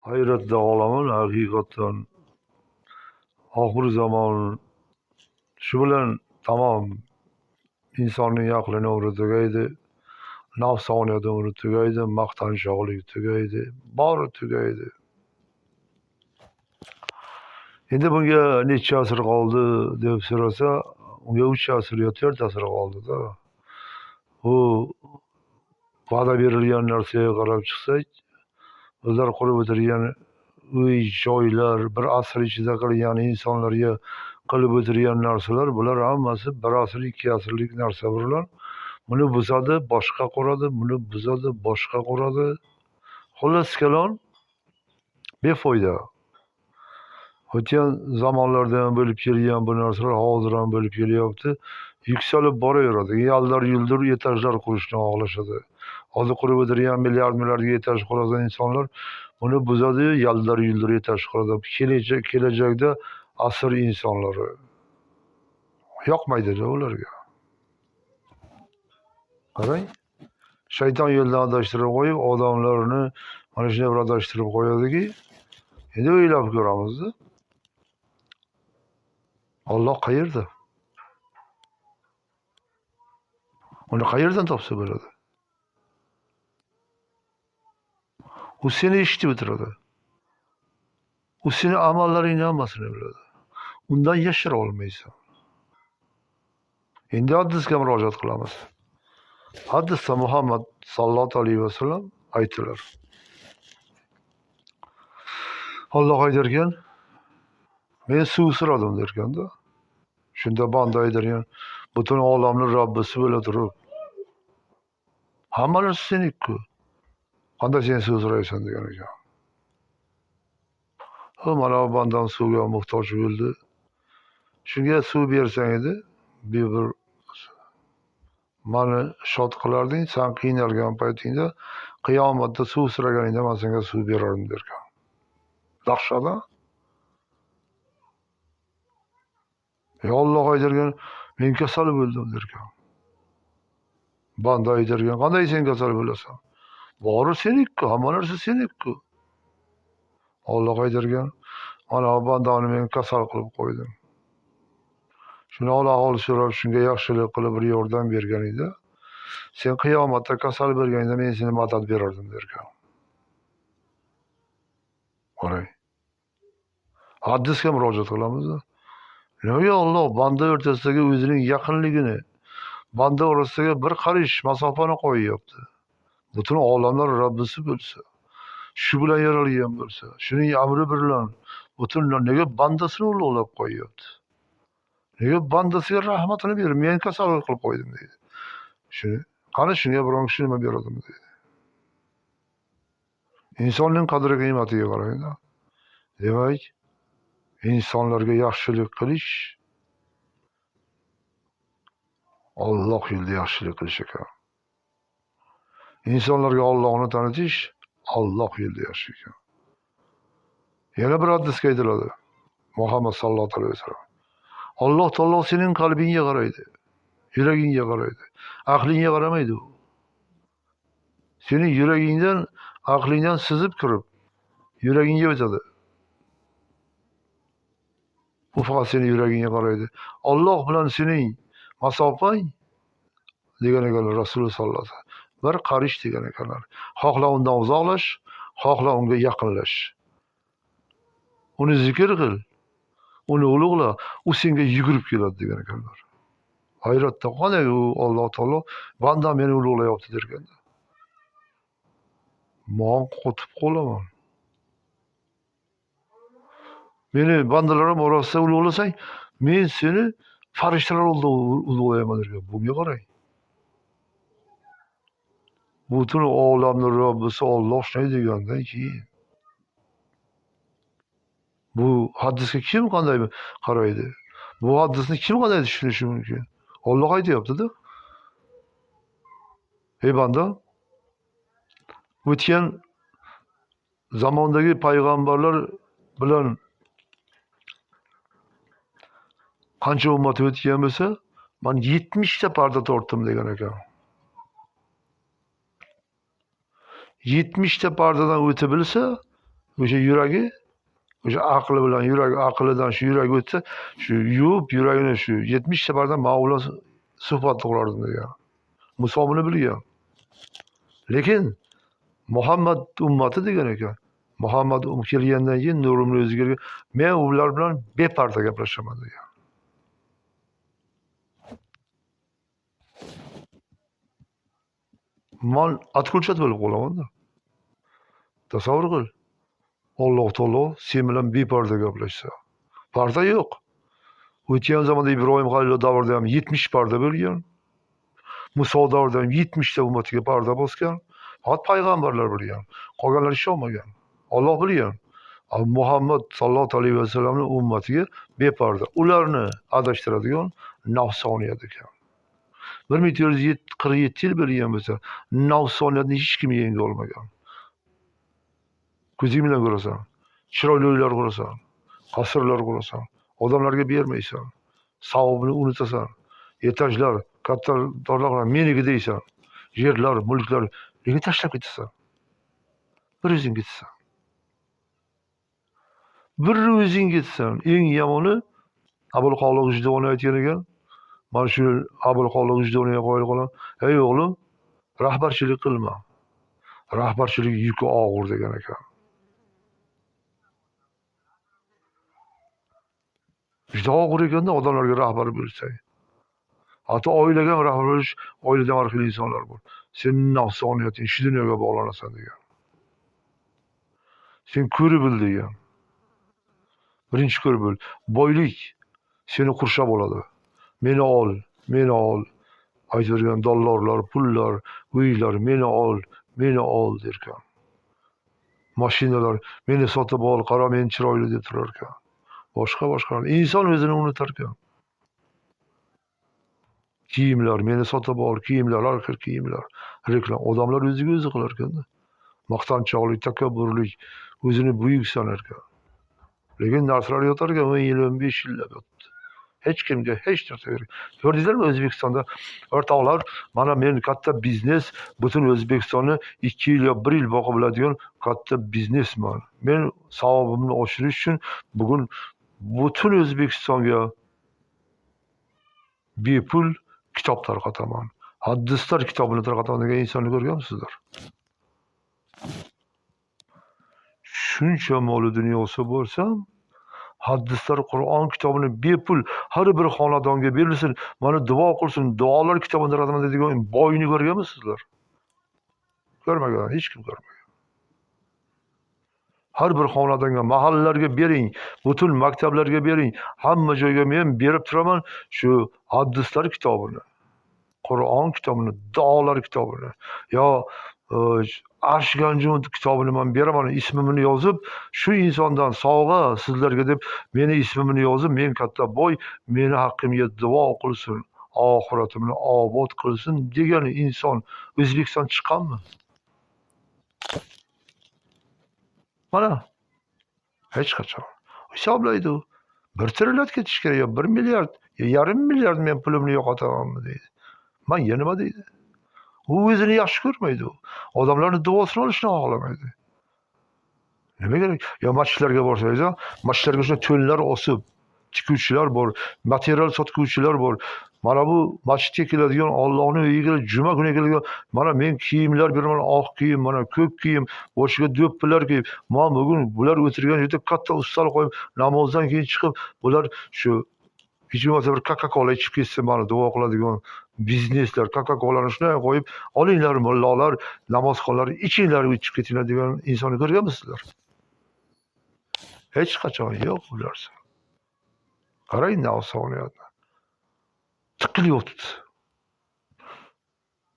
Hayratda qolaman haqiqatdan. Oxir zamon shu bilan tamom insonning aqlini umri tugaydi, nafsoniyat umri tugaydi, maqtanchoqlik tugaydi, bori tugaydi. Endi bunga necha asr qoldi deb so'rasa, unga 3 asr yo 4 asr qoldi-da. Bu va'da berilgan narsaga qarab chiqsak, bizlar qurib o'tirgan uy, joylar, bir asr ichida qilgan insonlarga qilib o'tirgan narsalar, bular hammasi bir asr, 2 asrlik narsa bular. Buni buzadi, boshqa quradi, buni buzadi, boshqa quradi. Xullas kalom befoyda. O'tgan zamonlarda ham bo'lib kelgan bu narsalar hozir ham bo'lib kelyapti. Yuksalib boraveradi. Yallar yuldur etajlar qurishni xohlashadi. Hozir qurib o'tirgan milliard-milliardga etaj quradigan insonlar buni buzadi, yallar yuldur etaj quradi. Kelajakda asr insonlari yoqmaydi ularga. Qarang, shayton yo'ldan adashtirib qo'yib, odamlarni mana shunday bir adashtirib qo'yadiki, endi o'ylab ko'ramizda. Alloh qayerda? Uni qayerdan topsa bo'ladi? U seni eshitib o'tiradi. U seni amallaringni hammasini biladi. Undan yashira olmaysan. Endi hadisga murojaat qilamiz. Hadisda Muhammad sallallohu alayhi vasallam aytdilar. Alloh aytarkan, men suv so'radim derkanda. Shunda banda aytarkan, butun olamning Robbisi bo'la turib, hamma narsa seniki-ku. Qanday sen suv so'raysan degan ekan. U mana bu bandam suvga muhtoj bo'ldi. Shunga suv bersang edi, bir mani shod qilarding, sen qiynalgan paytingda qiyomatda suv so'raganingda men senga suv berardim derkan. Dahshat. Ey Alloh aytarkan, men kasal bo'ldim derkan. Banda aytarkan, qanday sen kasal bo'lasan? Bori seniki-ku, hamma narsa seniki-ku. Alloh aytarkan, mana bu bandani men kasal qilib qo'ydim. Shuni hol so'rab, shunga yaxshilik qilib bir yordam berganingda, sen qiyomatda kasal bo'lganingda men seni madad berardim derkan. Qarang. Hadisga murojaat qilamiz. Nimaga Alloh banda o'rtasidagi o'zining yaqinligini, banda o'rtasidagi bir qarish masofani qo'yyapti? Butun olamlar Robbisi bo'lsa, shu bilan yaralgan bo'lsa, shuning amri bilan butun nega bandasini ulug'lab qo'yyapti? Nega bandasiga rahmatini berib, men kasal qilib qo'ydim deydi. Shuni, qani shunga biron kishi nima beradimi deydi. Insonning qadri qiymatiga qarangda. Demak, insonlarga yaxshilik qilish Alloh yo'lida yaxshilik qilish ekan. Insonlarga Allohni tanitish Alloh yo'lida yaxshi ekan. Yana bir hadisga aytiladi. Muhammad sallallohu alayhi vasallam. Alloh taolo sening qalbingga qaraydi, yuragingga qaraydi. Aqlingga qaramaydi u. Sening yuragingdan, aqlingdan sizib kirib, yuragingga o'tadi. U faqat sening yuragingga qaraydi. Alloh bilan sening masofang degan ekanlar Rasululloh sallallohu alayhi vasallam. Bir qarish degan ekanlar. Xohla undan uzoqlash, xohla unga yaqinlash. Uni zikr qil, uni ulug'la, u senga yugurib keladi degan ekanlar. Hayratda qanday u Alloh taolo bandam meni ulug'layapti derganda. Men qotib qolaman. Meni bandalarim orasida ulug'lasang, men seni farishtalar oldida ulug'layman dergan. Bunga qarang. Butun olamning Robbisi Alloh shunday degandan keyin bu hadisga kim qanday qaraydi? Bu hadisni kim qanday tushunishi mumkin? Alloh aytyapti-da. Ey banda, o'tgan zamondagi payg'ambarlar bilan qancha ummat o'tgan bo'lsa, men 70 ta parda tortdim degan ekan. 70 ta pardadan o'tib bilsa, O'sha yuragi, o'sha aqli bilan yuragi, aqlidan shu yuragi o'tsa, shu yuvib yuragini shu 70 safardan men bilan suhbat qurardim degan. Muso buni bilgan. Lekin Muhammad ummati degan ekan. Muhammad kelgandan keyin nurimni o'zi kelgan. Men ular bilan beparda gaplashaman degan. Man atkulchat bo'lib qolaman-da. Tasavvur qil. Alloh taolo sen bilan beparda gaplashsa. Parda yo'q. O'tgan zamonda Ibrohim Halil davrida ham 70 parda bo'lgan. Muso davrida ham 70 ta ummatiga parda bosgan. Faqat payg'ambarlar bilgan. Qolganlar ishonmagan. Alloh bilgan. Muhammad sallallohu alayhi vasallamning ummatiga beparda. Ularni adashtiradigan nafsoniyat ekan. 1447 yil bo'lgan bo'lsa, nafsoniyatni hech kim yenga olmagan. Ko'zing bilan ko'rasan, chiroyli uylar qurasan, qasrlar qurasan, odamlarga bermaysan, savobini unutasan, etajlar, katta dorlar meniki deysan, yerlar, mulklar, lekin tashlab ketasan. Bir o'zing ketasan. Bir o'zing ketasan. Eng yomoni Abul Qoli G'ijduvoniy aytgan ekan. Mana shu Abul Qoli G'ijduvoniyga qo'yib qolaman. Ey o'g'lim, rahbarchilik qilma. Rahbarchilik yuki og'ir degan ekan. Juda og'ir ekanda odamlarga rahbar bo'lsang. Hatto oilaga ham rahbar bo'lish, oilada har xil insonlar bor. Sen nafsoniyating shu dunyoga bog'lanasan degan. Sen ko'rib bil degan. Birinchi ko'rib bil. Boylik seni qurshab oladi. Meni ol, meni ol. Aytib dollarlar, pullar, uylar, meni ol, meni ol derkan. Mashinalar, meni sotib ol, qara men chiroyli deb turar ekan. Boshqa inson o'zini unutar ekan. Kiyimlar, meni sotib ol, kiyimlar, har xil kiyimlar, reklama. Odamlar o'ziga o'zi qilar ekanda. Maqtanchoqlik, takabburlik, o'zini buyuk sanar ekan. Lekin narsalar yotar ekan, 10 yil, 15 yillab yotdi. Hech kimga hech narsa kerak. Ko'rdingizlarmi O'zbekistonda o'rtoqlar, mana men katta biznes, butun O'zbekistonni 2 yil yo 1 yil boqib biladigan katta biznesman. Men savobimni oshirish uchun bugun butun O'zbekistonga bepul kitob tarqataman. Hadislar kitobini tarqataman degan insonni ko'rganmisizlar? Shuncha moli dunyosi bo'lsa, hadislar, Qur'on kitobini bepul har bir xonadonga berilsin, mana duo qilsin, duolar kitobini tarqataman degan boyni ko'rganmisizlar? Ko'rmagan, hech kim ko'rmagan. Har bir xonadonga, mahallalarga bering, butun maktablarga bering, hamma joyga men berib turaman shu hadislar kitobini, Qur'on kitobini, duolar kitobini, yo Arsh Ganjun kitobini men beraman, ismimni yozib, shu insondan sovg'a sizlarga deb meni ismimni yozib, men katta boy, meni haqqimga duo qilsin, oxiratimni obod qilsin degan inson O'zbekiston chiqqanmi? Mana hech qachon. Hisoblaydi u. 1 trillion ketish kerak yo 1 milliard, yo 1,5 milliard men pulimni yo'qotamanmi deydi. Menga nima deydi? U o'zini yaxshi ko'rmaydi u. Odamlarning duosini olishni xohlamaydi. Nima kerak? Yo masjidlarga borsangiz, masjidlarga shunday to'nlar osib, tikuvchilar bor, material sotuvchilar bor. Mana bu masjidga keladigan, Allohning uyiga keladigan, juma kuni keladigan, mana men kiyimlar beraman, oq kiyim, mana ko'k kiyim, boshiga do'ppilar kiyib, men bugun bular o'tirgan yerda katta ustal qo'yib, namozdan keyin chiqib, bular shu hech bo'lmasa bir Coca-Cola ichib ketsin, mana duo qiladigan bizneslar, Coca-Colani shunday qo'yib, olinglar mullolar, namozxonlar, ichinglar, ichib ketinglar degan insonni ko'rganmisizlar? Hech qachon yo'q bu narsa. Qarang nafsoniyatni. Tiqilib yotibdi.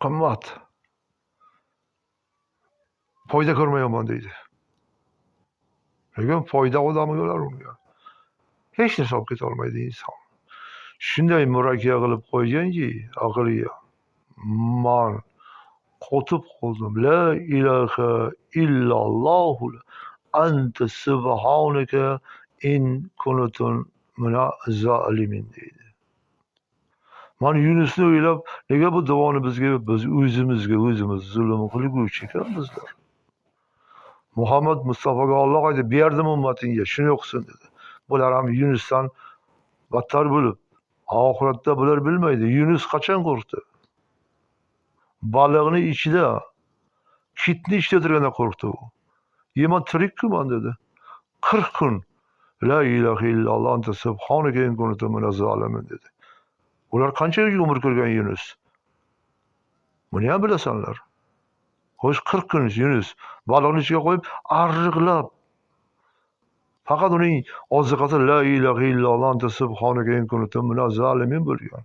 Qimmat. Foyda ko'rmayapman deydi. Lekin foyda odami ko'rar unga. Hech narsa olib keta olmaydi inson. Shunday murakka qilib qo'yganki, aqliga man qotib qoldim. La ilaha illalloh anta subhanaka in kuntu mina zalimin deydi. Man Yunusni o'ylab, nega bu duoni bizga, biz o'zimizga o'zimiz zulm qilguvchi ekanmizlar. Muhammad Mustafoga Alloh aytdi, berdim ummatingga, shuni o'qisin dedi. Bular ham Yunusdan battar bo'lib, oxiratda bular bilmaydi. Yunus qachon qo'rqdi? Baliqni ichida, kitni ichida turganda qo'rqdi u. Yeman tirikkuman dedi. 40 kun la ilaha illalloh anta subhanaka in kuntu minaz zalimin dedi. Ular qancha umr ko'rgan Yunus? Buni ham bilasanlar. Xo'sh, 40 kun Yunus baliqni ichiga qo'yib arriqlab, faqat uning oziqasi la ilaha illalloh anta subhanaka in kuntu minaz zalimin bo'lgan.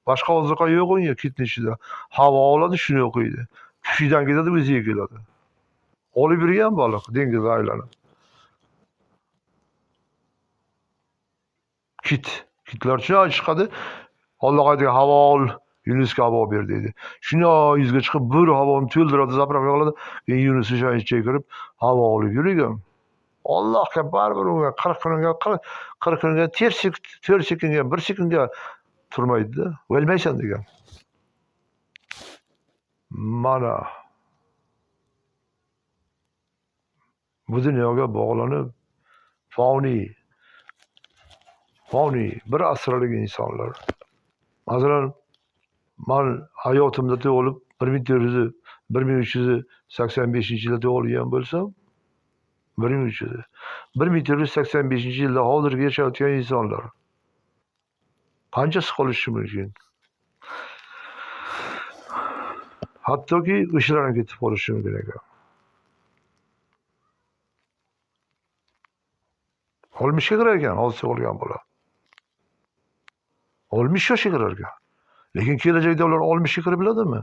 Boshqa oziqa yo'q unga kitni ichida. Havo oladi, shuni o'qiydi. Tushidan ketadi, o'ziga keladi. Olib yurgan baliq dengizga aylanib. Kit. Kitlar chiqadi. Alloh aytgan havo ol, Yunusga havo ber deydi. Shunday yuzga chiqib bir havoni to'ldiradi, zapravka qiladi. Keyin Yunus o'sha ichiga kirib havo olib yurgan. Allohga baribir unga 40 kunga 40 kunga 4 sekundga 1 sekundga turmaydi-da. O'lmaysan degan. Mana bu dunyoga bog'lanib foniy bir asrlik insonlar. Masalan, man hayotimda tug'ilib 1385-yilda tug'ilgan bo'lsam, 1485-yilda hozirgi yashayotgan insonlar qanchasi qolishi mumkin? Hattoki o'shalar ham ketib qolishi mumkin ekan. 60ga kirar ekan hozir tug'ilgan bola. 60 yoshga kirar ekan. Lekin kelajakda ular 60ga kirib biladimi?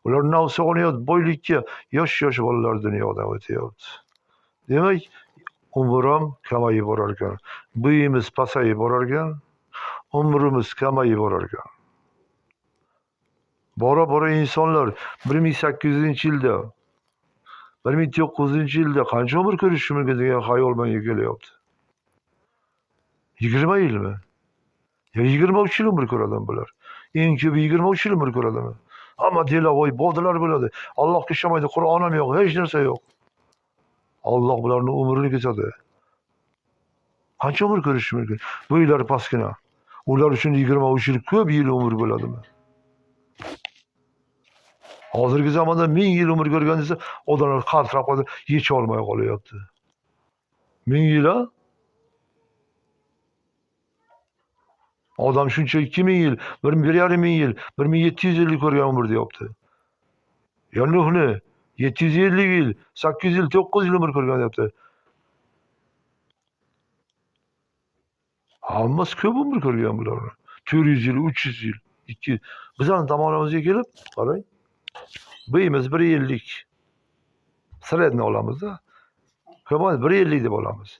Ular navsoniyat, boylikka yosh-yosh bolalar dunyodan o'tyapti. Demak, umr ham kamayib borar ekan. Bo'yimiz pasayib borar ekan, umrimiz kamayib borar ekan. Bora-bora insonlar 1800-yilda, 1900-yilda qancha umr ko'rishi mumkin degan xayol menga kelyapti. 20 yilmi? Ya 23 yil umr ko'radimi bular? Eng ko'pi 23 yil umr ko'radimi? Hamma delavoy bodilar bo'ladi. Allohga ishonmaydi, Qur'on ham yo'q, hech narsa yo'q. Alloh bularning umrini kesadi. Qancha umr ko'rishi mumkin? Bo'ylari pastgina. Ular uchun 23 yil ko'p yil umr bo'ladimi? Hozirgi zamonda 1000 yil umr ko'rgan desa, odamlar qaltirab qoladi, yecha olmay qolyapti. 1000 yil a? Odam shuncha 2000 yil, 1,5 ming yil, 1700 yillik ko'rgan umr deyapti. Ya Nuhni 750 yil, 800 yil, 900 yil umr ko'rgan deyapti. Hammasi ko'p umr ko'rgan bularni. 400 yil, 300 yil, 200. Bizning zamonamizga kelib, qarang. Bo'yimiz 1 yillik. Sredni olamiz-da. Ko'p 1 yillik deb olamiz.